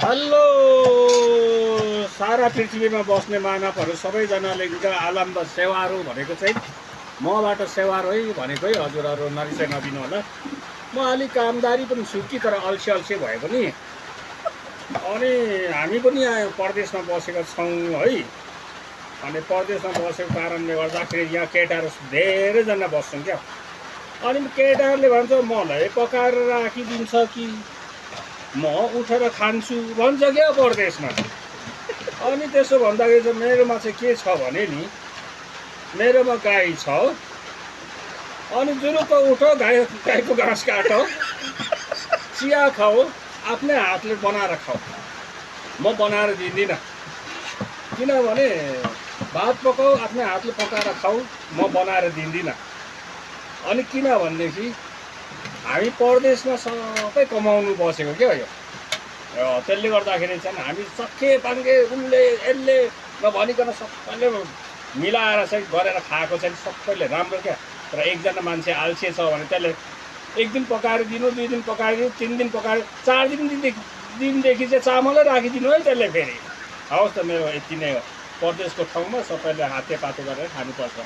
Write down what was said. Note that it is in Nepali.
हेलो सारा पृथ्वीमा बस्ने मानवहरू सबैजनाले आलम्ब सेवारो भनेको चाहिँ मबाट सेवारो है भनेको है। हजुरहरू नरिसाइ नदिनु होला। म अलिक कामदारी पनि छु कि तर अल्छे भए पनि। अनि हामी पनि यहाँ परदेशमा बसेका छौँ है। अनि परदेशमा बसेको कारणले गर्दाखेरि यहाँ केटाहरू धेरैजना बस्छौँ क्या। अनि केटाहरूले भन्छ मलाई पकाएर राखिदिन्छ कि म उठेर खान्छु भन्छ क्या परदेशमा। अनि त्यसो भन्दाखेरि चाहिँ मेरोमा चाहिँ के छ भने नि, मेरोमा गाई छ। अनि जुरुक्क उठो, गाईको घाँस काटो, चिया खाऊ, आफ्नै हातले बनाएर खाऊ। म बनाएर दिँदिनँ, किनभने भात पकाऊ आफ्नै हातले पकाएर खाऊ, म बनाएर दिँदिनँ। अनि किनभनेदेखि हामी परदेशमा सबै कमाउनु बसेको क्या यो। त्यसले गर्दाखेरि चाहिँ हामी सके पाङ्गे उसले यसले नभनिकन सबैले मिलाएर चाहिँ गरेर खाएको चाहिँ सबैले राम्रो क्या। तर एकजना मान्छे अल्छे छ भने त्यसले एक दिन पकाएर दिनु, 2 दिन पकाएर दिनु, 3 दिन पकाएर 4 दिनदेखि चाहिँ चामलै राखिदिनु है त्यसले फेरि। हवस् त, मेरो यति नै हो। परदेशको ठाउँमा सबैले हातेपाते गरेर खानुपर्छ।